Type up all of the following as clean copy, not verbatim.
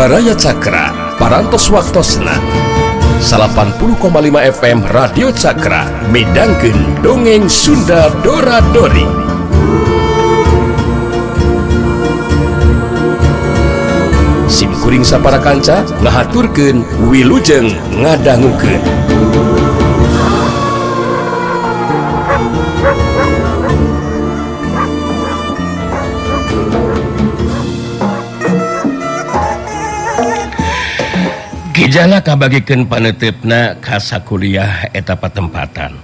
Baraya Cakra, Parantos Waktosna 80,5 FM Radio Cakra midangkeun dongeng Sunda Dora Dori. Sim kuring sapara kanca ngahaturkeun wilujeng ngadangukeun. Ki Jalak kabagikeun paneuteup ka sakuliah eta patempatan.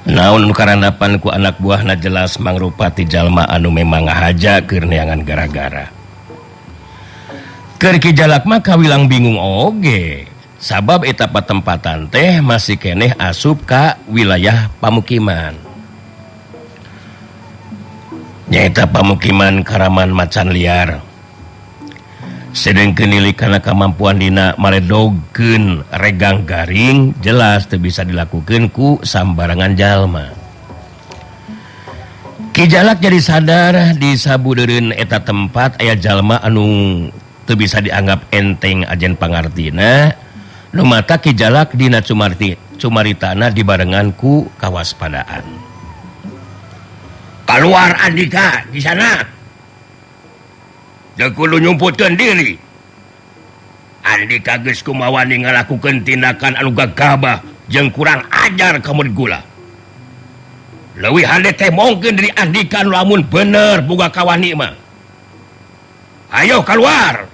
Naon nu karandapan ku anak buahna jelas mangrupa ti jalma anu memang ngahaja keur neangan gara-gara. Keur Ki Jalak mah kawilang bingung oge, sabab eta patempatan teh masih keneh asup ka wilayah pamukiman. Nyaeta pamukiman Karaman Macan Liar. Sedengkeun nilik kana kamampuan dina maledogkeun regang garing jelas teu bisa dilakukeun ku sambarangan jalma. Ki Jalak jadi sadar di sabudeureun eta tempat aya jalma anu teu bisa dianggap enteng ajen pangartina, nu mata Ki Jalak dina cumaritana dibarengan ku kawaspadaan. Keluar Andika di sana. Teu kudu nyumputkeun diri. Andika geus kumawani ngalakukeun tindakan anu gagabah jeung kurang ajar ka murid gula. Leuwih hade teh mongkeun diri Andika nu lamun bener boga kawani mah. Ayo keluar.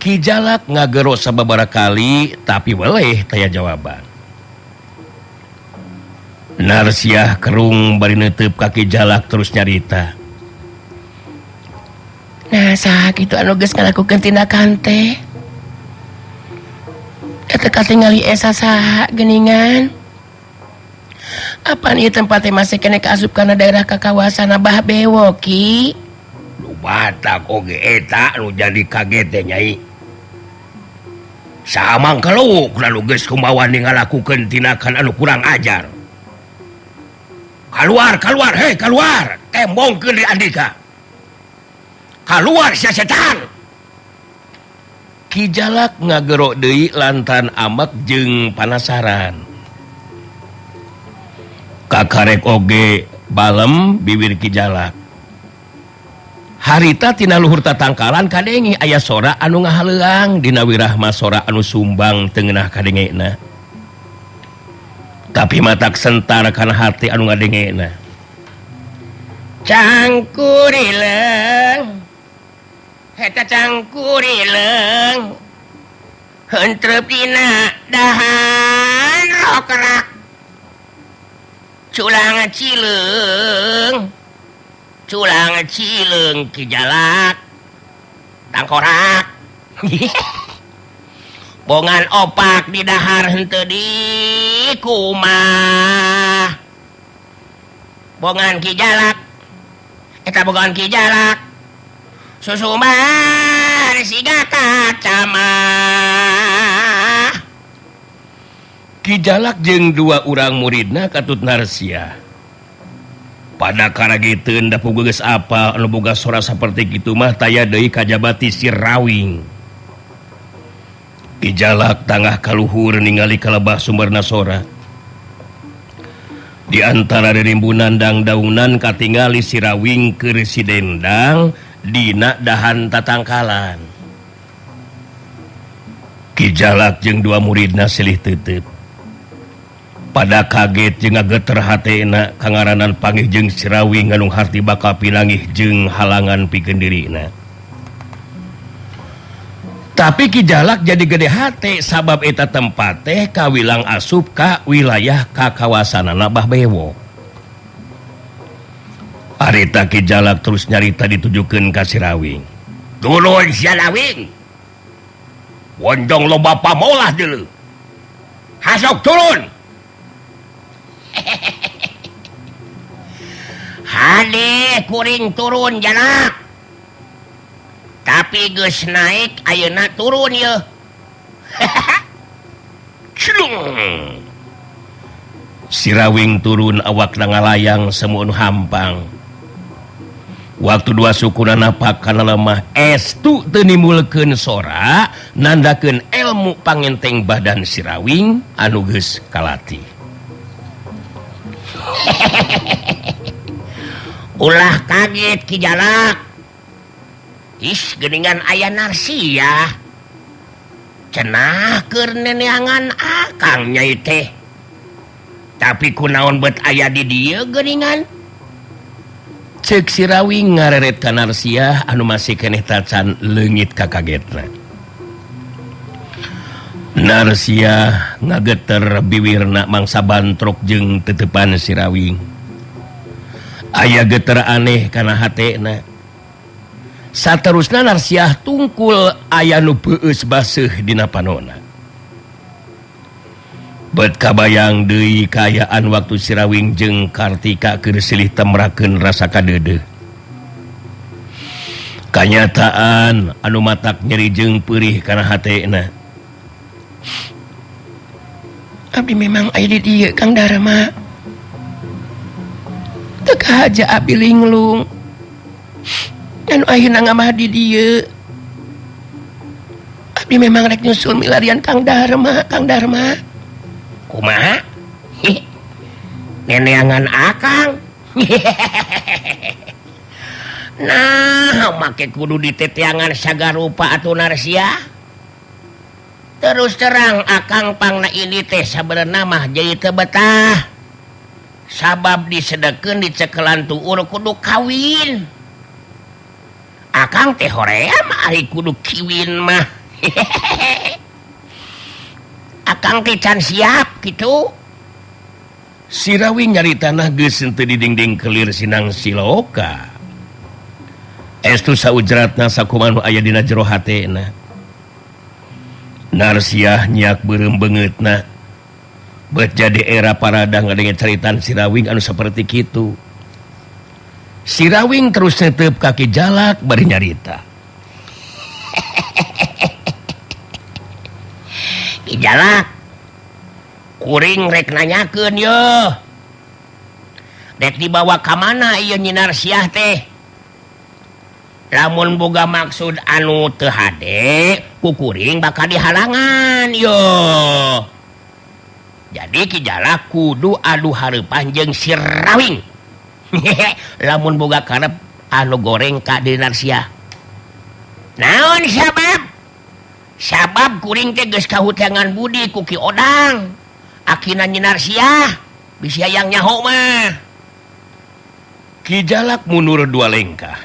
Ki Jalak ngagero sababaraha kali tapi weleh taya jawaban. Narsiah kerung bari neuteub ka Ki Jalak terus nyarita. Nah, saha kitu anu geus ngalakukeun tindakan teh? Eta katingali esa saha geuningan? Apaan ieu tempat teh masih keneh kaasup kana daerah kakawasan Abah Bewok Ki? Nu batak oge eta nu jadi kaget teh Nyai. Samang keluk lalu geus kumawa ngalakukeun tindakan anu kurang ajar. Keluar, keluar, hei keluar, tembongkeun di Andika. Keluar sia setan. Ki Jalak ngagero deui lantaran amek jeung panasaran. Kakarek oge balem bibir Ki Jalak. Harita tina luhur tatangkalan kadenge aya sora anu ngahaleuang dina wirahma sora anu sumbang teu ngeunah kadengena. Tapi matak sentar kana hati anu ngadengena. Cangkurileung. Eta cangkurileung. Henteup dina dahan rokrak. Culang cileung. Culang cileung Ki Jalak. Tangkorak. Bongan opak di dahar henteu di kumah. Bongan Ki Jalak. Eta bogan Ki Jalak. Susumar siga kacamah. Ki Jalak jeung dua urang muridna katut Narsiah. Pada karagiteun da puguh geus apal anu boga sora saperti kitu mah taya deui kajabati si Rawing. Ki Jalak tangah kaluhur ningali kalebah sumberna sora. Di antara ririmbunan dangdaunan katingali si Rawing keur si dendang dina dahan tatangkalan. Ki Jalak jeung dua muridna silih teuteub. Pada kaget jeung ngageter hatena kangaranan panggih jeung si Rawing anu harti bakal pinanggih jeung halangan pikeun dirina. Tapi Ki Jalak jadi gede hate sabab eta tempat teh kawilang asup ka wilayah kakawasanana Bah Bewok. Harita Ki Jalak terus nyarita ditujukeun ka si Rawing. Turun sia Rawing. Wondong loba pamolah deuleu. Hasok turun. Hade kuring turun Jalak. Tapi geus naik ayeuna turun yeuh. Cilung. Si Rawing turun awakna ngalayang semu nu hampang. Waktu dua sukuna napak kana lemah estu teu nimbulkeun sora nandakeun ilmu pangenteng badan Sirawing anu geus kalatih. Ulah kaget Ki Jalak. Ih geuningan aya Narsiah. Cenah keur neneangan akang nyai teh. Tapi kunaon bet aya di dieu geuningan? Cek Sirawing ngareret ka Narsiah anu masih keneh tacan leungit kakagetna. Narsiah ngageter biwirna mangsa bantrok jeung tetepan Sirawing. Aya geter aneh kana hatena. Saterusna Narsiah tungkul aya nu peueus baseuh dina panona. Bet kabayang deui kaayaan waktu Sirawing jeung Kartika keur silih temrakeun rasa kadeudeuh. Kanyataan anu matak nyeri jeung peurih kana hatena. Abdi memang aya di dieu Kang Darma. Teu kahaja abdi linglung. Anu ayeuna ngamah di dieu. Abdi memang rek nyusul milarian Kang Darma, Kang Darma. Kumaha? Neneangan akang. Nah, make kudu diteteangan sagarupa atuh Narsiah. Terus terang akang pangna ini teh sabenerna mah jadi teu betah. Sabab disedekeun dicekelan tuur kudu kawin. Akang teh hoream ari kudu kiwin mah. Akang teh can siap gitu. Sirawing nyari tanah geus henteu di dinding kelir sinang siloka. Estu saujratna sakumaha nu aya dina jero hatena. Narsiah nyiak beureum beungeutna. Bet jadi era paradah ngadenge caritan Sirawing anu saperti kitu. Sirawing terus netep kaki jalak bari nyarita. Ki Jalak, kuring rek nanyakeun yeuh. Rek dibawa ka mana ieu Nyi Narsiah teh? Lamun boga maksud anu teu hade, ku kuring bakal dihalangan yeuh. Jadi Ki Jalak kudu adu hareupan jeung Sirawing. Lamun boga karep anu goreng ka Nyi Narsiah. Naon sabab? Sabab kuring teh geus kahutangan budi ku Ki Odang. Akina Nyi Narsiah bisi hayang nyaho mah. Ki Jalak mundur dua lengkah.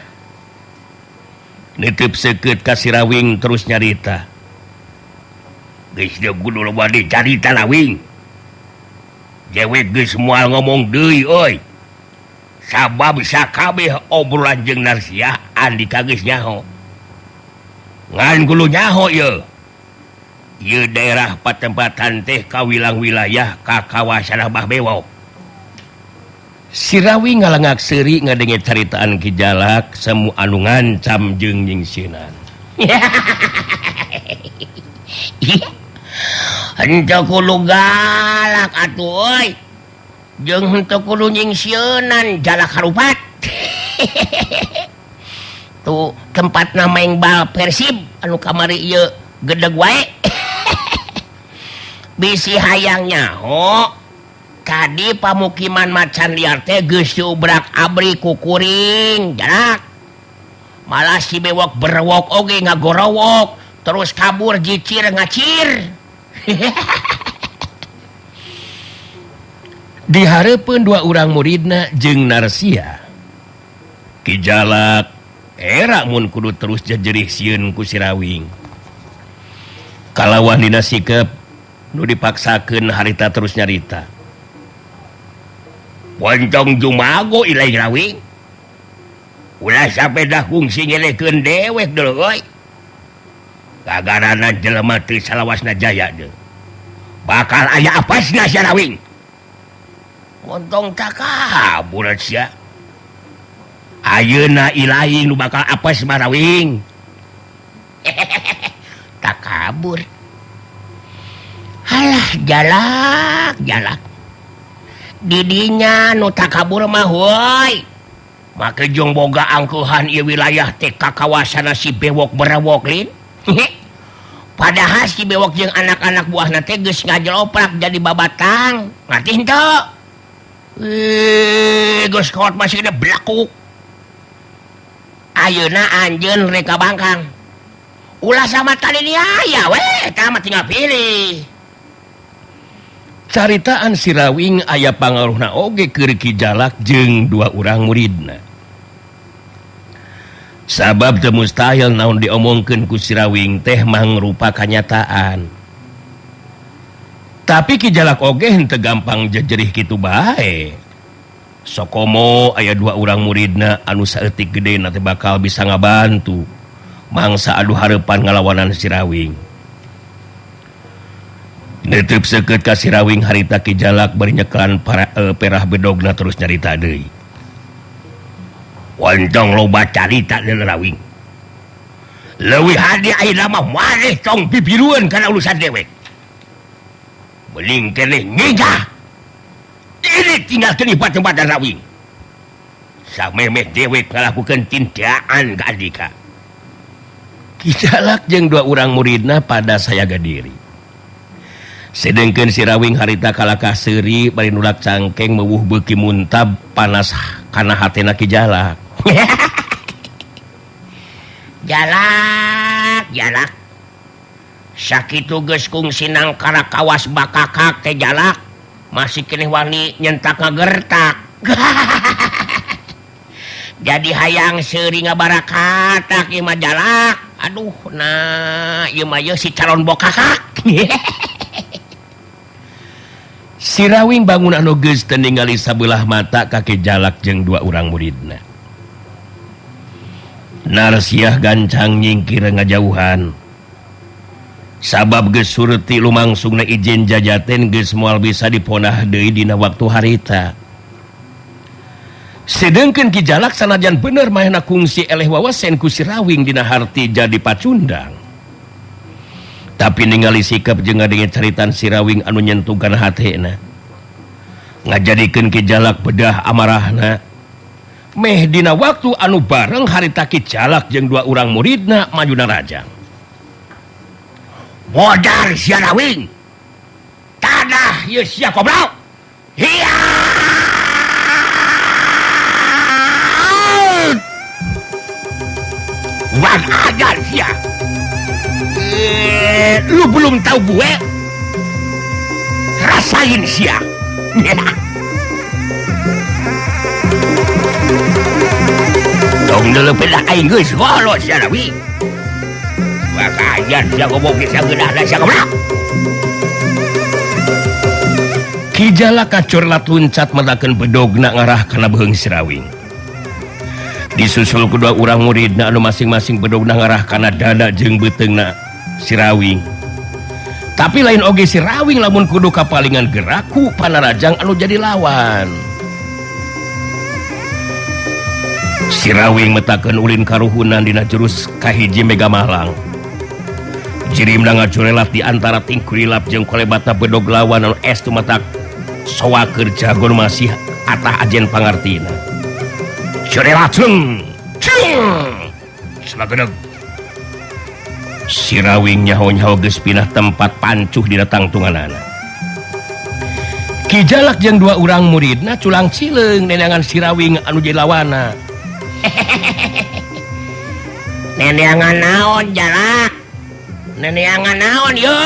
Nitip seukeut ka Sirawing terus nyarita. Geus deui kudu loba dicarita lawing. Dewek geus moal ngomong deui euy. Sabab sakabeh obrolan jeung Narsiah Andika geus nyaho. Ngan kudu nyaho ieu. Ieu daerah patempatan teh kawilang wilayah ka kawasan Abah Bewok. Sirawing ngalangak seuri ngadenge caritaan Ki Jalak semu anu ngancam jeung nyingsieunan. Henteu kudu galak atuh euy. Jeung henteu kudu nyingsieunan jalak harupat. Tuh tempatna maeng bal Persib anu kamari ieu gedeg wae. Bisi hayang nyaho tadi pamukiman macan liar teh geus diubrak-abrik ku kuring jarak. Malah si bewok berwok oge ngagorowok terus kabur jicir ngacir. Dihareupeun dua urang muridna jeung Narsiah. Ki Jalak era mun kudu terus jejerih sieun ku Sirawing. Kalawan dina sikep nu dipaksakeun harita terus nyarita. Pontong jumago ilai rawing. Ulah sapedah kungsi nyelekeun dewek deuleu euy. Gagarana jelema teu salawasna jaya deui. Bakal aya apasna sia rawing. Pontong takabur sia. Ayeuna ilahi nu bakal apes mah rawing. Takabur. Halah jalak jalak. Didinya nu takabur mah heuy. Make jong boga angkuhan ieu wilayah teh ka kawasana si Bewok Berewok lin. Padahal si Bewok jeung anak-anak buahna teh geus ngajeloprak jadi babatang. Ngerti henteu? Geus kolot masih gede belakuk. Ayeuna anjeun rek ka Bangkang. Ulah sama tadi dia aya we, eta mah tinggal pilih. Caritaan Sirawing aya pangaruhna oge keur Ki Jalak jeung dua urang muridna. Sabab teu mustahil naon diomongkeun ku Sirawing teh mangrupa kanyataan. Tapi Ki Jalak oge henteu gampang jejerih kitu bae. Sokomo aya dua urang muridna anu saeutik gedena teh bakal bisa ngabantu mangsa adu hareupan ngalawanan Sirawing. Netep seukeut ka Sirawing harita Ki Jalak bari nyekelan perah bedogna terus nyarita deui. Wantong loba carita deui Rawing. Leuwih hade ayeuna mah maneh tong pipirueun kana urusan dewek. Beling keneh nyigah. Ini tinggal teu tempatan Rawing. Samemeh dewek ngalakukeun tindakan ka Andika. Ki Jalak jeung dua urang muridna pada sayaga diri. Sedengkeun Sirawing harita kalakah seuri bari nulak cangkeng meuwuh beuki muntab panas kana hatena Ki Jalak. Jalak, Jalak. Sakitu geus kungsi nangkara kawas bakakak teh Jalak, masih keneh wani nyentak ngagertak. Jadi hayang seuri ngabarakatak ieu mah Jalak. Aduh, nah ieu mah ieu si calon bokakak. Sirawing bangun anu geus teu ningali sabelah mata ka Ki Jalak jeung dua urang muridna. Narsiah gancang nyingkir ngajauhan. Sabab geus surti lumangsungna izin jajaten geus moal bisa diponah deui dina waktu harita. Sedengkeun Ki Jalak sanajan bener mahna kungsi eleh wawasen ku Sirawing dina harti jadi pacundang. Tapi ningali sikap jeung ngadenge caritan Sirawing anu nyentuhkan hatena. Ngajadikeun Ki Jalak bedah amarahna. Meh dina waktu anu bareng harita Ki Jalak jeung dua urang muridna maju narajang. Modar sia Rawing. Tanah ieu sia goblok. Hiya! Wan ajar sia. Lu belum tahu gue, rasain sia. Tong dulu pedah aing geus golos sia Rawi. Bakajan sia ngomong sia geunahna sia goblok. Ki Jalak kacurlat luncat medakeun bedogna ngarah kana beuheung Sirawing. Disusul kedua urang muridna anu masing-masing bedogna ngarah kana dada jeung beuteungna Sirawing. Tapi lain oge Sirawing lamun kudu kapalingan geraku panarajang anu jadi lawan. Sirawing metakeun ulin karuhunan dina jurus kahiji Mega Malang. Jirimna ngacurelat di antara tingkurilap jeung kolebata bedog lawan anu es tumatak sowaker jagon masih atah ajen pangartina. Curelat ceng ceng selagedeg. Sirawing nyaho-nyaho geus pindah tempat pancuh dina tangtunganana. Ki Jalak jeung dua urang muridna culang cileung neneangan Sirawing anu jadi lawana. Neneangan naon Jalak? Neneangan naon yo?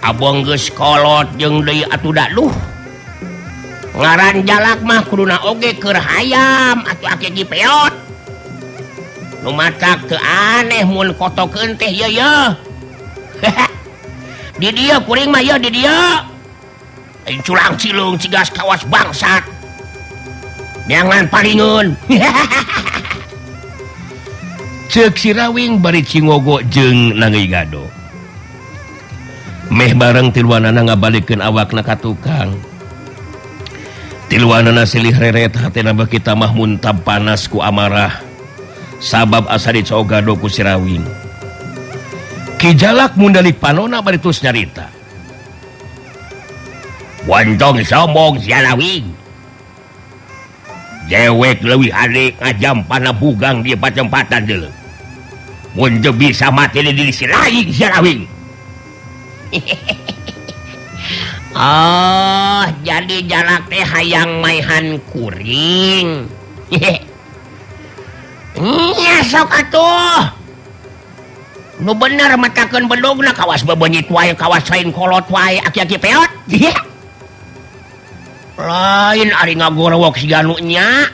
Abong geus kolot jeung deui atuh daduh. Ngaran Jalak mah kuduna oge keur hayam atuh aki peot. Nu matak teu aneh mun kotokeun teh ye ye. Di dieu kuring mah ye di dieu. Aing culang cilung cigas kawas bangsat. Neangan palingeun. Ceuk Sirawing bari cingogo jeung nangeuy gado. Meh bareng tiluanana ngabalikeun awakna ka tukang. Tiluanana silih reret hatena beuki tamah muntab panas ku amarah. Sabab asa dicogado ku Sirawing. Ki Jalak mundalik panona bari terus nyarita. Wantong sombong Sirawing. Dewek leuwih hade ngajampan bugang di patempatan deuleu. Mun teu bisa mati di diri si lain si Rawing. Oh, jadi jalak teh hayang maihan kuring. Nya sok atuh. Nu bener matakeun bedogna kawas bebenyit wae, kawas lain kolot wae, aki-aki peot. Lain ari ngagorowok siga nu nya.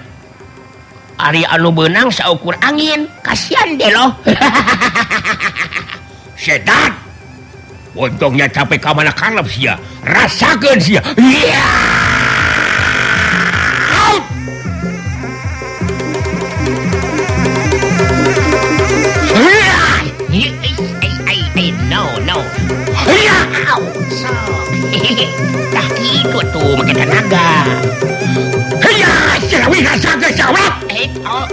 Ari anu beunang saukur angin, kasihan deh loh. Setan. Untungnya capek ka mana karep sia. Rasakeun sia. No, no. Tah kitu tuh make tenaga.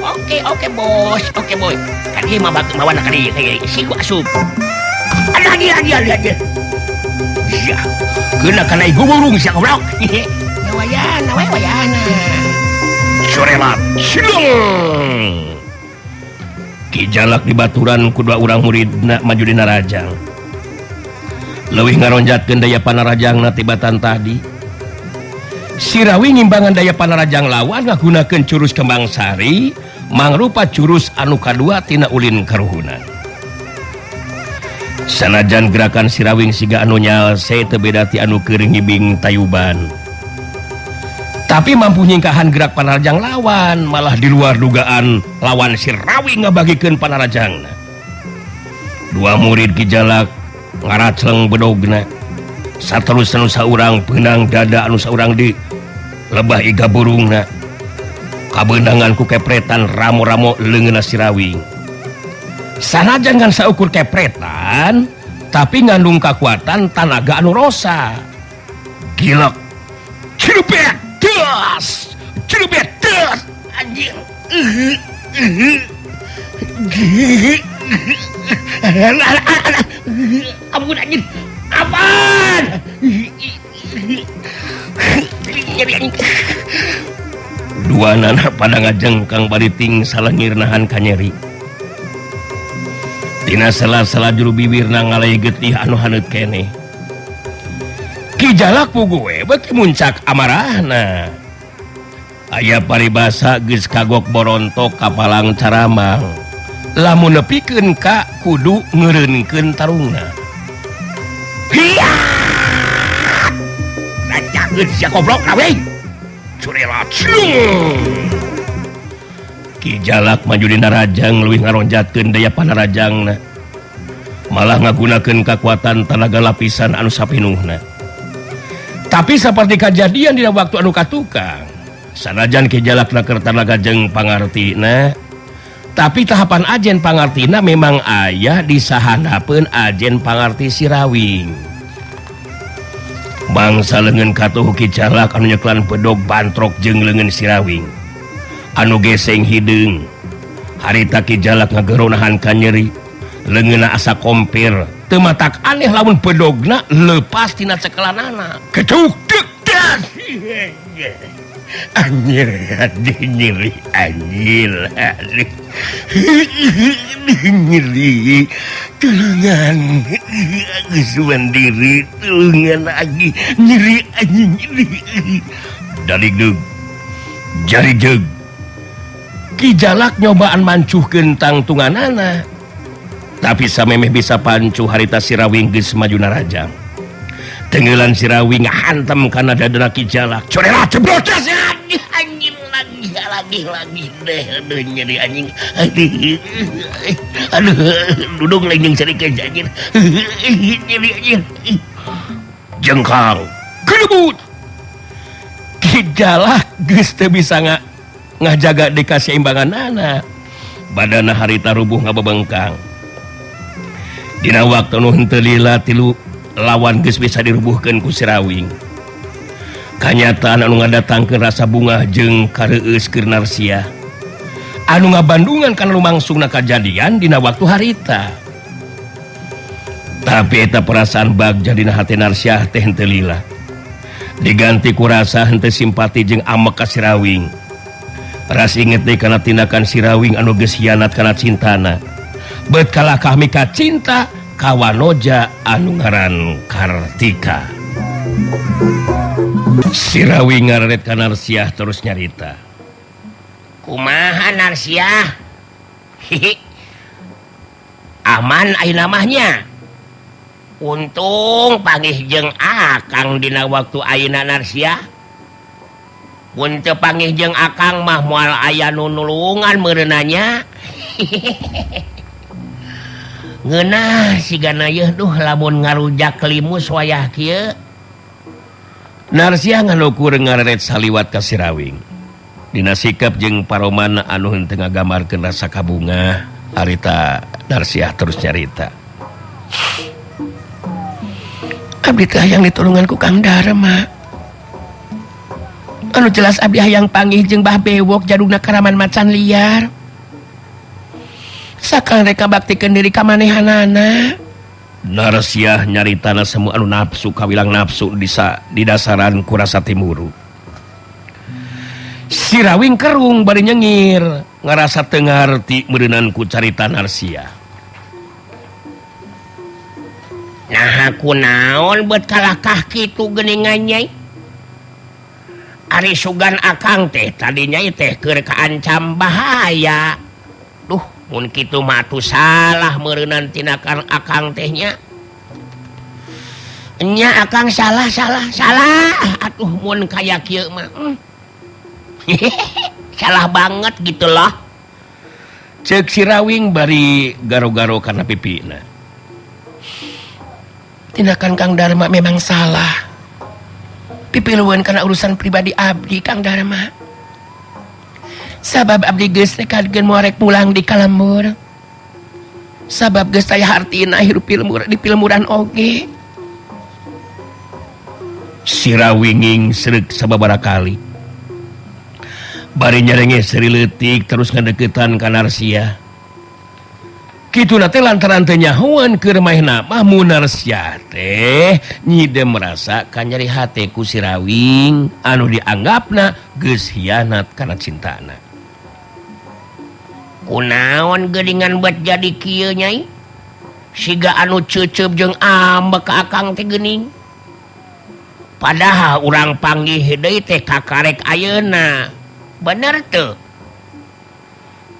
Oke, oke bos, oke boy. Kan ieu mah mawana ka dieu siku asup. Ada dia dia dia. Ya. Keuna kana ieu burung sia goblok. Wayana we wayana. Sorelat. Silung. Ki Jalak dibaturan ku dua urang muridna maju dina rajang. Leuwih ngaronjatkeun daya panarajangna tibatan tadi. Sirawi ngimbangan daya panarajang lawan ngagunakeun curus Kembang Sari mangrupa curus anu kadua tina ulin karuhunan. Sanajan gerakan Sirawing siga anu nyalse teu beda ti anu keur ngibing tayuban. Tapi mampu nyingkahan gerak panarajang lawan, malah di luar dugaan lawan Sirawing ngabagikeun panarajangna. Dua murid Ki Jalak ngaracleng bedogna. Saterus anu saurang peunang dada anu saurang di lebah iga burungna. Kabeunangan ku kepretan ramo-ramo leungeunna Sirawing. Sanajan ngan saukur kepretan, tapi ngandung kakuatan tanaga anu rosa. Gilek. Cilupet das. Cilupet das. Anjir. Ampun anjir. Apaan? Dua nana pada ngajengkang bariting salengir nahan kanyeri. Tina sela-sela juru bibirna ngalai getih anu haneut keneh. Ki Jalak puguh we beuki muncak amarahna. Aya paribasa geus kagok borontok kapalang caramang. Lamun nepikeun ka kudu ngeureunkeun tarungna. Hiya! Rajakeun sia goblok we. Curela cilung. Ki Jalak maju dina rajang leuwih ngaronjatkeun daya panarajangna. Malah ngagunakeun kakuatan tanaga lapisan anu sapinuhna. Tapi saperti kajadian dina waktu anu katukang, sanajan Ki Jalak naker tanaga jeung pangartina, tapi tahapan ajen pangartina memang aya di sahandapeun ajen pangarti Sirawing. Bangsa leungeun katuhu Ki Jalak anu nyeklan bedog bantrok jeung leungeun Sirawing. Anu geseng hideung. Harita Ki Jalak ngagero nahan kanyeri, leungeunna asa kompir. Teu matak aneh lamun bedogna leupas tina cekelanana. Ketuk dek das. Anjir, nyeri, anjir, nyeri, tulungan, geus diri, tulungan lagi, nyeri, anjing, nyeri. Dari deug, jari deug. Ki Jalak nyobaan mancuhkeun tangtunganana. Tapi samemeh bisa pancuh harita Sirawing geus maju narajang. Tenggelan Sirawing ngahantem kana dadana Ki Jalak. Corela cebrotas anjing lagi lagi deh aduh nyeri anjing. Aduh dudung lain jeung sarikeun anjing. Nyeri anjing. Jengkang kedebut. Ki Jalak geus teu bisa ngajaga di kaseimbanganana. Badana harita rubuh ngabebengkang. Dina waktu nu henteu lila tilu lawan geus bisa dirubuhkeun ku Sirawing. Kanyataan anu ngadatangkeun rasa bungah jeung kareueus keur Narsiah. Anu ngabandungan kana lumangsungna kajadian dina waktu harita. Tapi eta perasaan bagja dina hate Narsiah teh henteu lila. Diganti ku rasa henteu simpati jeung amek ka Sirawing. Ras inget deui kana tindakan Sirawing anu geus hianat kana cintana. Bet kalakah mika cinta ka wanoja anu ngaran Kartika. Sirawing ngareret ka Narsiah terus nyarita. Kumaha Narsiah? Hihi. Aman ayeuna mah nya. Untung panggih jeung Akang dina waktu ayeuna Narsiah. Mun teu panggih jeung Akang mah moal aya nu nulungan meureunna nya. Ngeunah sigana yeuh duh lamun ngarujak limus wayah kieu. Narsiah ngalukur ngareret saliwat ka Sirawing. Dina sikap jeung paromana anu henteu ngagambarkeun rasa kabungah, harita Narsiah terus nyarita. Abdi teh hayang ditulungan ku Kang Darma. Anu jelas abdi hayang panggih jeung Bah Bewok jadugna karaman macan liar. Sakal rek baktikeun diri ka manehanana. Narsiah nyaritana semua anu nafsu kawilang nafsu di dasaran ku rasa timuru. Sirawing kerung bari nyengir ngarasa teu ngarti meureunan ku carita Narsiah. Nah kunaon bet kalakah kitu geuningan nyai? Ari sugan Akang teh tadi nyai teh keur kaancam bahaya. Duh, mun kitu mah atuh salah meureunan tindakan Akang teh nya. Nya Akang salah salah salah atuh mun kaya kieu mah. Salah banget gitu loh. Ceuk Sirawing bari garo-garo kana pipina. Tindakan Kang Darma memang salah. Pipiluan kana urusan pribadi abdi Kang Darma. Sabab abdi geus nekadkeun moal rek pulang di kalembur. Sabab geus taya hartina hirup di pilmuran oge. Sirawing sreuk sababaraha kali. Bari nyerenge seri leutik terus ngadeukeutan ka Narsiah. Kituna teh lantaran teu nyahoan keur maehna mah mun Narsiah teh nyide merasa kanyeri hate ku Sirawing anu dianggapna geus hianat kana cintana. Kunaon geuningan buat jadi kieu nyai? Siga anu ceuceup jeung ambek ka Akang teh geuning. Padahal urang panggih deui teh kakarek ayeuna. Bener teu?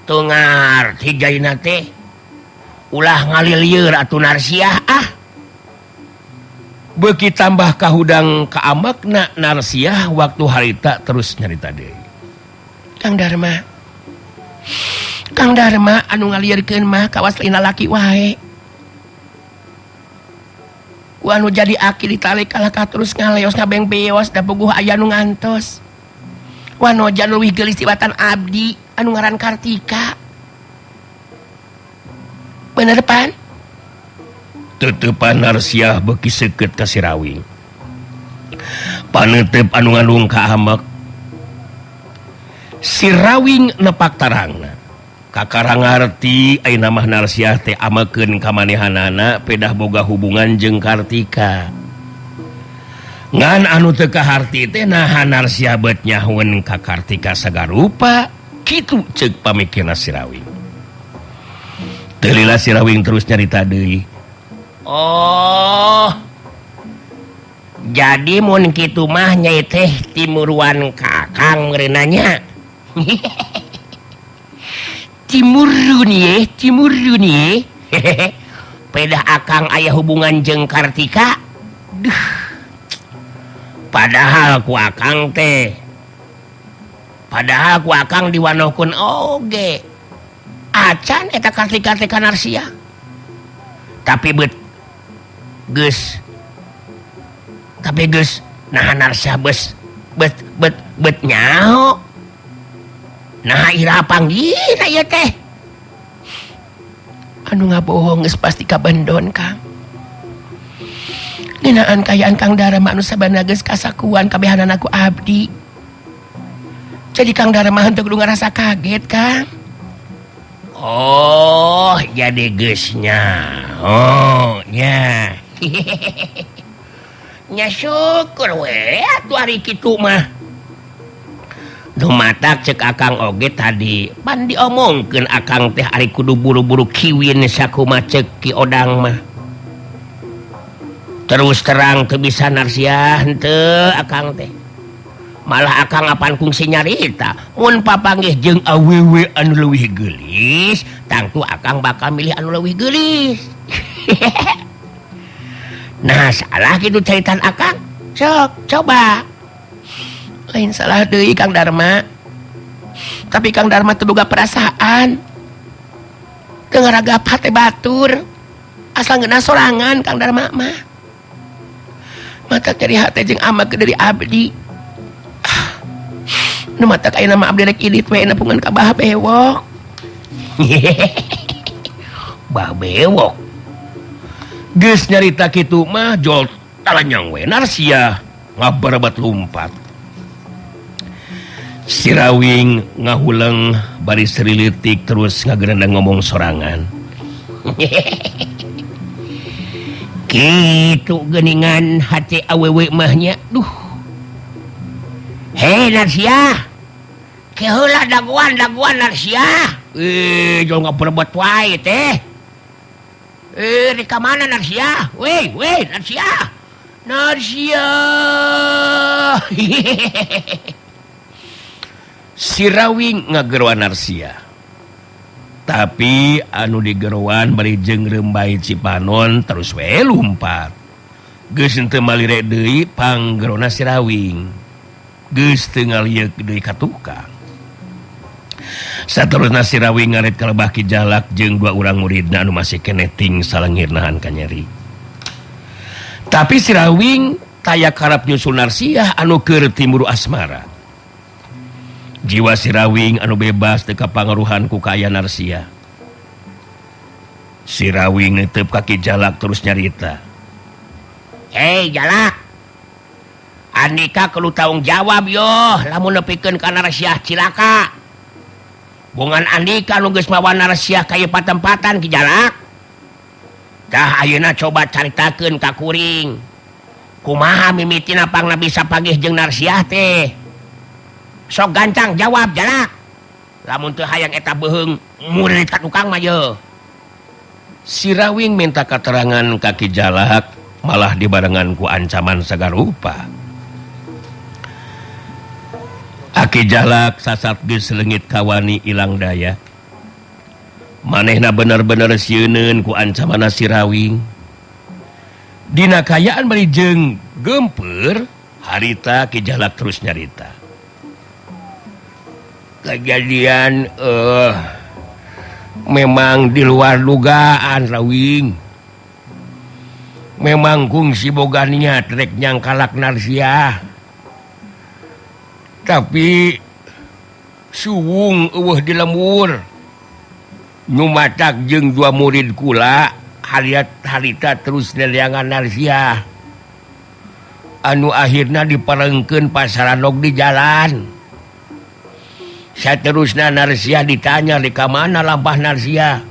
Teu ngarti jaina teh. Ulah ngalilieur atuh Narsiah ah. Beuki tambah kahudang kaambekna Narsiah waktu harita terus nyarita deui. Kang Darma. Kang Darma anu ngalieurkeun mah kawas lain lalaki wae. Ku anu jadi aki ditalik kalakah terus ngaleos ngabeng beos da puguh aya nu ngantos. Wanoja leuwih geulis tibatan abdi anu ngaran Kartika. Bener pan? Tetepan Narsiah beuki seukeut ka Sirawing. Panetep anu ngandung ka ambek. Sirawing nepak tarangna. Kakara ngarti ayeuna mah Narsiah teh amekeun ka manehanana pedah boga hubungan jeung Kartika. Ngan anu teu kaharti teh naha Narsiah beut nyahoeun ka Kartika sagarupa kitu ceuk pamikirna Sirawing. Teu lila Sirawing terus nyarita deui. Oh. Jadi mun kitu mah nyai teh timuruan ka Akang meureunna nya. Timurun ye, timurun ye. Pedah Akang aya hubungan jeung Kartika. Duh. Padahal ku Akang teh. Padahal ku Akang diwanohkeun oge. Acan eta Kartika teh ka Narsiah. Tapi bet geus. Tapi geus naha Narsiah beus bet bet bet nyaho. Nah ira panggihna ieu teh. Anu ngabohong geus pasti kabendon Kang. Ngeunaan kayaan Kang Darma anu sabana geus kasakuan kabehanana ku abdi. Jadi Kang Darma henteu kudu ngarasa kaget Kang. Oh, jadi geus nyaho nya. Nya syukur we atuh ari kitu mah. Nu matak cek Akang oge tadi pan diomongkeun Akang teh ari kudu buru-buru kiwin sakumaha cek Ki Odang mah. Terus terang teu bisa Narsiah henteu Akang teh. Malah Akang apan kungsi nyarita mun papanggih jeung awewe anu leuwih geulis, tangtu Akang bakal milih anu leuwih geulis. Nah, salah kitu caritan Akang. Sok coba. Lain salah deui Kang Darma. Tapi Kang Darma teu boga perasaan. Teu ngaragap hate batur. Asal ngeunah sorangan Kang Darma mah. Mata nyeri hate jeung amag dari abdi. Nu matak ayeuna mah abdi rek indit we nepungan ka Bah Bewok. Bah Bewok. Geus nyarita kitu mah jol talanyang we Narsiah ngabarebat lumpat. Sirawing ngahuleng bari serileutik terus ngagerendeng ngomong sorangan. Kitu geuningan hate awewe mah nya. Duh. Hei Narsiah. Ke heula dagoan-dagoan Narsiah. Jol ngabarebat wae teh. Di ka mana Narsiah? Weh, weh Narsiah. Narsiah. Sirawing ngageroan Narsiah. Tapi anu digeroan bari jeung reumbai Cipanon terus we lumpat. Geus henteu malire deui panggerona Sirawing. Geus teu ngalieuk deui ka tukang. Saterusna Sirawing ngaret ka lebah Ki Jalak jeung dua urang muridna anu masih keneh ting salengir nahan kanyeri. Tapi Sirawing taya karep nyusul Narsiah anu keur timburu asmara. Jiwa Sirawing anu bebas teu kapangaruhan ku kaayaan Narsiah. Sirawing netep ka Ki Jalak terus nyarita. Hei Jalak, Andika kudu tanggung jawab yo lamun nepikeun ka Narsiah cilaka. Bongan Andika nu geus mawa Narsiah ka ieu patempatan Ki Jalak. Tah ayeuna coba caritakeun ka kuring. Kumaha mimitina pangna bisa pagih jeung Narsiah teh? Sok gancang jawab Jalak. Lamun teu hayang eta beuheung murid ka tukang mah ye. Sirawing minta keterangan ka Ki Jalak malah dibarengan ku ancaman sagarupa. Aki Jalak sasat geus leungit kawani ilang daya. Manehna bener-bener sieuneun ku ancamanna Sirawing. Dina kayaan bari jeung geumpeur harita Ki Jalak terus nyarita. Kejadian memang di luar dugaan Rawing. Memang kungsi boga niat rek nyangkalak Narsiah. Tapi suwung eueuh di lembur. Nyumatak jeung dua murid kula hariat harita terus neliangan Narsiah. Anu akhirna diparengkeun pasaranok di jalan. Saterusna Narsiah ditanya di ka mana lampah Narsiah.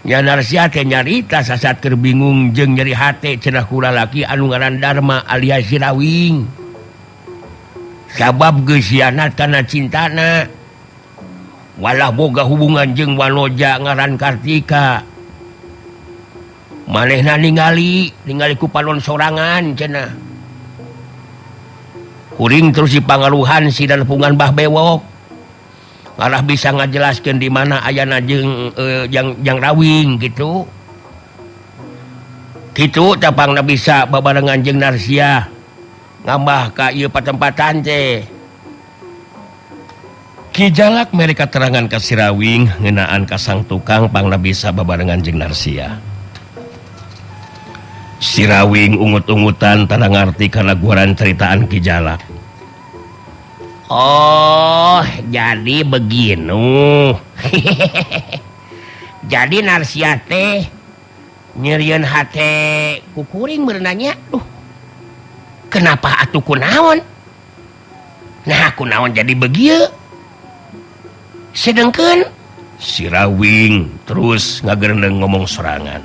Nya Narsiah teh nyarita sasat keur bingung jeung nyeri hate cenah kula laki anu ngaran Darma alias Sirawing. Sabab geus hianat kana cintana. Walah boga hubungan jeung wanoja ngaran Kartika. Manehna ningali ku panon sorangan cenah. Kuring terus dipangaruhan si dan pungan Bah Bewok. Malah bisa ngajelaskeun di mana ayana jeung jang Rawing gitu. Kitu tapangna bisa babarengan jeung Narsiah ngambah ka ieu patempatan teh. Ki Jalak mere katerangan ka Sirawing ngeunaan ka sang tukang pangna bisa babarengan jeung Narsiah. Sirawing ungut-ungutan tanda ngarti kana guaran ceritaan Ki Jalak. Oh, jadi beginu. Jadi Narsiah teh nyerieun hate ku kuring berenanya. Duh. Kenapa atuh kunaon? Nah, kunaon jadi begieu? Sedengkeun Sirawing terus ngagerendeng ngomong sorangan.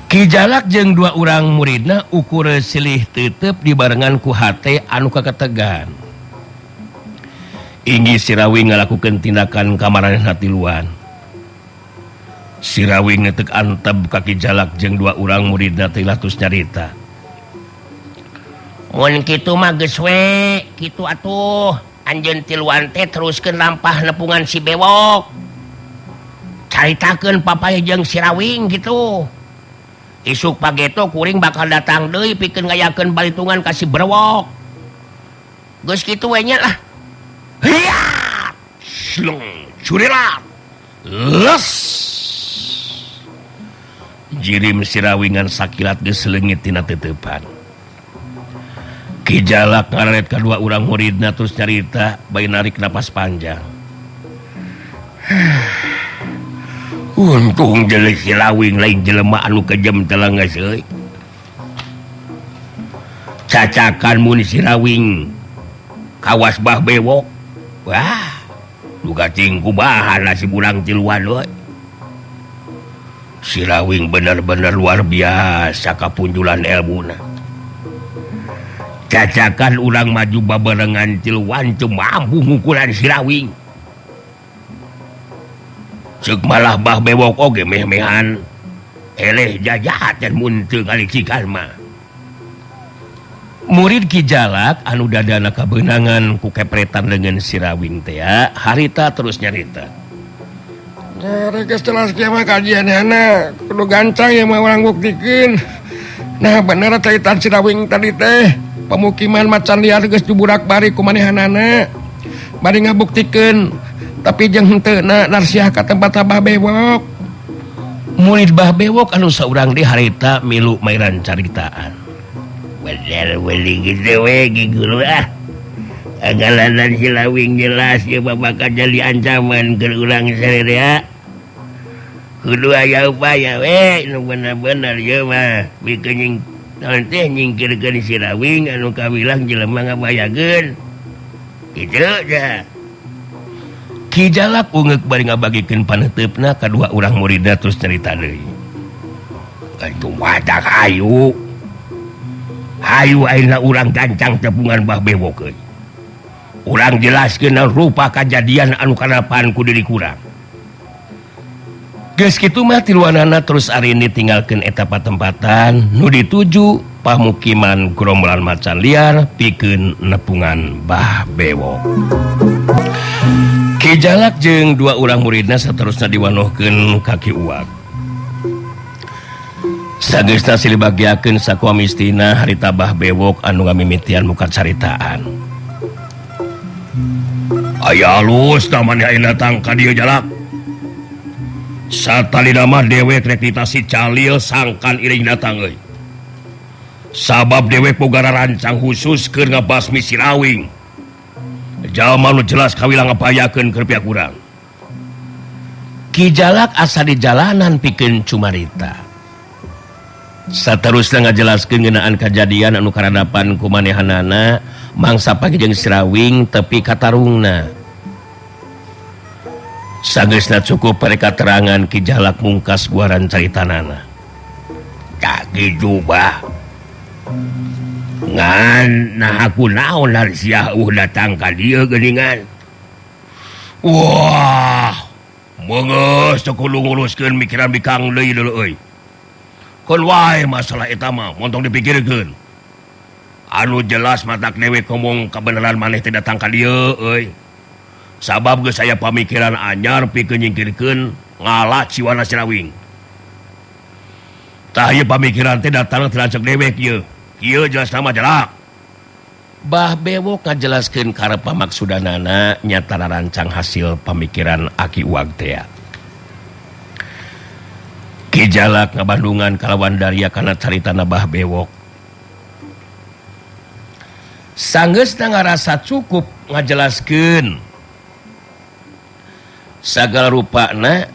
Ki Jalak jeung dua urang muridna ukur silih tetep dibarengan ku hate anu kaketegan. Inggi Sirawing ngalakukeun tindakan kamaranehna tiluan. Sirawing netek antep ka Ki Jalak jeung dua urang muridna teh latus nyarita. Mun kitu mah geus we, kitu atuh. Anjeun tiluan teh teruskeun lampah nepungan si Bewok. Caritakeun papay jeung Sirawing kitu. Isuk pageto kuring bakal datang deui pikeun ngayakeun balitungan ka si Brewok. Geus kitu we nya lah. Hiat! Sleng, curilat. Les. Jirim Sirawingan sakilat geus leungit tina teteupan. Ki Jalak ngararet ka dua urang muridna terus nyarita bari narik napas panjang. Untung jelek Sirawing lain jelema anu kejem telenges euy. Cacakan mun Sirawing kawas Bah Bewok. Wah, duga ting kumaha nasib urang tiluan euy. Sirawing bener-bener luar biasa kapunjulan elmuna. Cacakan urang maju babarengan tiluan teu mampu ngukuran Sirawing. Ceuk malah Bah Bewok oge meh-mehan eleh jajahatan mun teu ngalicikan mah. Murid Ki Jalak anu dadana kabeunangan ku kepretan leungeun Sirawing teh harita terus nyarita. Geus jelas kieu mah kajianana kudu gancang ieu mah urang buktikeun. Nah bener caitan Sirawing tadi teh pemukiman macan liar geus diburak-bari ku manehanana. Bari ngabuktikeun tapi jeung henteu na narsiah ka tempat Bah Bewok. Murid Bah Bewok anu saurang di harita milu mairan caritaan. Bener weling kitu we Ki Guru ah. Agalanan Sirawing jelas ieu bakal jadi ancaman keur urang sararea. Kudu aya upaya we nu bener-bener ieu mah pikeun nying naon teh nyingkirkeun Sirawing anu kawilang jelema ngabayageun. Kitu dah. Ki Jalak ungeuk bari ngabagikeun paneuteup-na ka dua urang muridna terus nyarita deui. Atuh wadah hayu. Hayu ayeuna urang gancang tepungan Bah Bewok euy. Urang jelaskeun naon rupa kajadian anu kanapan ku diri kurang. Geus kitu mah tiluanana terus arini tinggalkeun eta patempatan nu dituju pamukiman gerombolan macan liar pikeun nepungan Bah Bewok. Ki Jalak jeung dua urang muridna saterusna diwanohkeun ka Ki Uwak. Sageusna silih bagiakeun sakuamistina harita Bah Bewok anu ngamimitian muka caritaan. Aya alus tah maneh ayeuna datang ka dieu Jalak. Satalina mah dewek rek ditasi calil sangkan iring datang euy. Sabab dewek boga rancang khusus keur ngabasmi Sirawing. Jalma nu jelas kawilang ngabayakeun keur pihak urang. Ki Jalak asa di jalanan pikeun cumarita. Saterusna ngajelaskeun ngeunaan kajadian anu karadapan ku manehanana mangsa pagi jeung Sirawing tepi katarungna. Sageusna cukup mereka terangan Ki Jalak mungkas guaran caritanana. Tak kitu bah. Ngan nah aku naon narsiah datang ka dieu geuningan. Wah, meungeus teu kudu nguruskeun mikiran bikang deui deuleu euy. Keun wae masalah eta mah montong dipikirkeun. Anu jelas matak dewek ngomong kabeneran maneh teh datang ka dieu euy. Sabab geus aya pamikiran anyar pikeun nyingkirkeun ngala ciwana Sirawing. Tah ieu pamikiran teh datang ti lanceuk dewek ieu. Ieu jelas nama Jalak. Bah Bewok ngajelaskeun karep pamaksudanana nyata rancang hasil pamikiran Aki Uwag teh. Ki Jalak ngabandungan kalawan daria kana caritana Bah Bewok. Sanggeusna ngarasa cukup ngajelaskeun sagala rupana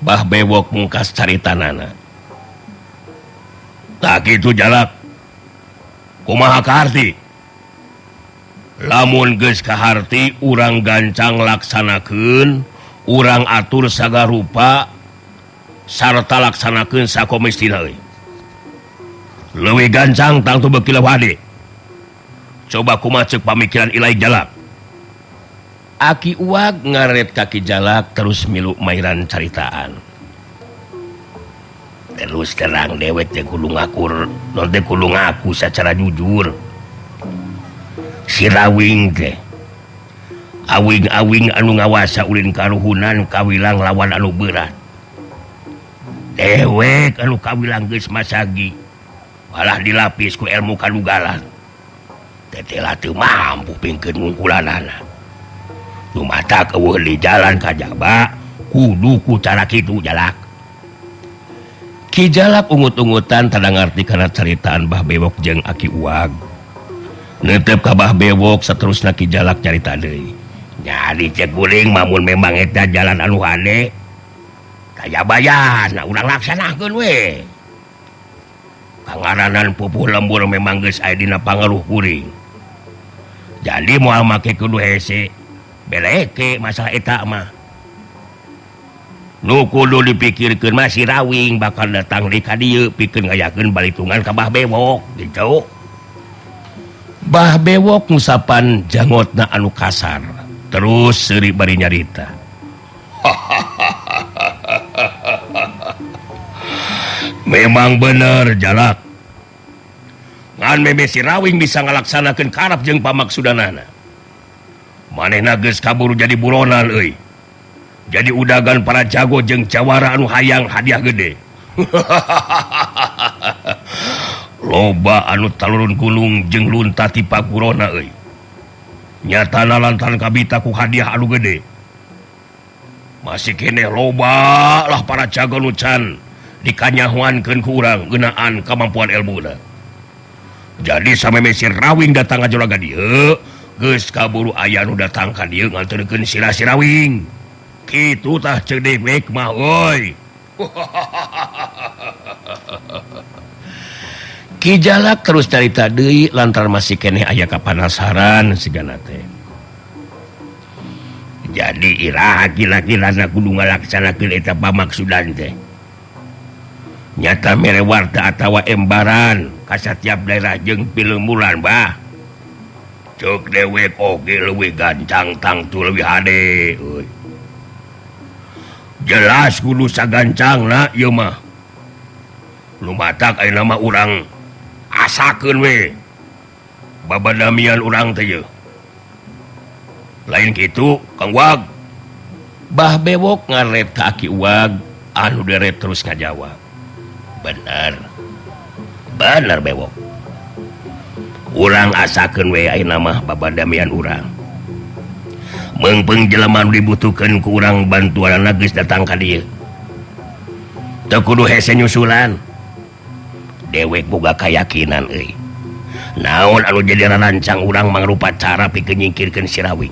Bah Bewok mungkas caritanana. Tak kitu Jalak. Kumaha kaharti? Lamun geus kaharti urang gancang laksanakeun, urang atur sagala rupa Sarta laksanakeun sakomestina euy. Leuwih gancang tangtu beuki leuwih hade. Coba kumaha ceuk pamikiran Ilai Jalak. Aki Uwag ngaret ka Ki Jalak terus milu mairan caritaan. Terus terang dewek teh kudu ngakur, non teh kudu ngaku secara jujur. Si Rawing teh awing-awing anu ngawasa ulin karuhunan kawilang lawan anu berat. Dewek anu kawilang geus masagi malah dilapis ku ilmu kadugalan. Teteh teu mampu pingkeun ngungkulanana. Lumatak eueuh di jalan kajaba kudu ku cara kitu Jalak. Ki Jalak ungut-ungutan tanda ngarti kana caritaan Bah Bewok jeung Aki Uwag. Neuteup ka Bah Bewok saterusna Ki Jalak carita deui. Nyari cek guling mamun memang eta jalan anu hade. Kajabayana urang laksanakeun we. Pangaranan pupuh lembur memang geus aya dina pangaruh kuring. Jadi moal make kudu hese. Beleke masalah eta mah. Nu kudu dipikirkeun mah si Rawing bakal datang di ka dieu pikeun ngayakeun balitungan ka Bah Bewok gitu. Bah Bewok ngusapan jangotna anu kasar terus seuri bari nyarita. Memang bener Jalak. Ngan meme si Rawing bisa ngalaksanakeun karep jeung pamaksudanana. Manehna geus kaburu jadi buronan euy. Jadi udagan para jago jeung jawara anu hayang hadiah gede. Loba anu talurun gunung jeung lunta ti pagurona euy. Nyatana lantaran kabita ku hadiah anu gede. Masih keneh loba lah para jago nu can dikanyahoankeun ku urang ngeunaan kamampuan elmuna. Jadi sameme si Rawing datang ngajolaga dieu, geus kaburu aya nu datang ka dieu nganterkeun sirah si Rawing. Kitu tah ceuk dewek mah euy. Ki Jalak terus carita deui lantaran masih keneh aya kapanasaran sigana teh. Jadi iraha kira-kirana kudu ngalaksanakeun eta pamaksudan teh. Nyata mere warta atawa embaran ka satiap daerah jeung pilemulan bah. Ceuk dewek oge leuwih gancang tangtu leuwih hade euy. Jelas kudu sagancangna ieu mah. Lumatak ayeuna mah urang asakeun we. Babadamian urang teh yeuh. Lain kitu Kang Wag. Bah Bewok ngaret ka Aki Uwag anu deret terus ngajawab. Bener. Bener Bewok. Urang asakeun we ayeuna mah babadamian urang. Meungpeung jelema nu dibutuhkeun ku urang bantuanana geus datang ka dieu. Teu kudu hese nyusulan. Dewek boga kayakinan euy. Naon anu jadi rarancang urang mangrupa cara pikeun nyingkirkeun si Rawing.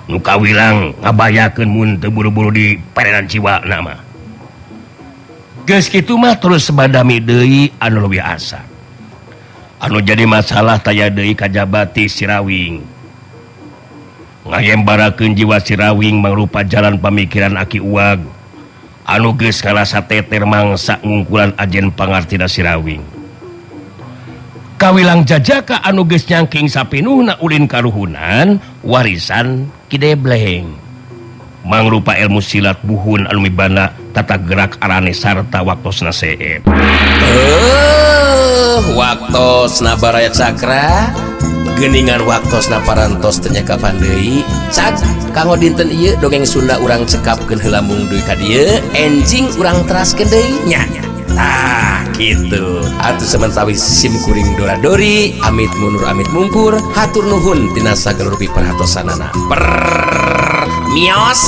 Nu kawilang ngabayakeun mun teu buru-buru di parenan jiwana mah. Geus kitu mah terus badami deui anu leuwih asa. Anu jadi masalah taya deui kajabati si Rawing. Ngayembarakeun jiwa si Rawing mangrupa jalan pamikiran Aki Uwag anu geus ngarasa teter mangsa ngungkulan ajen pangartina si Rawing. Kawilang jajaka anu geus nyangking sapinuhna ulin karuhunan warisan Ki Debleng. Mangrupa ilmu silat buhun anu mibana tata gerak arane sarta waktosna seep. Waktosna baraya cakra. Geningan waktosna parantos teu nyakapan deui. Cak kanggo dinten ieu dongeng Sunda urang cekapkeun heula mung dugi ka dieu, enjing urang teraskeun deui nya. Tah kitu. Atuh samentawis sim kuring dora dori, amit mundur amit mungkur, hatur nuhun tina sagala rupi perhatosanana. Mios.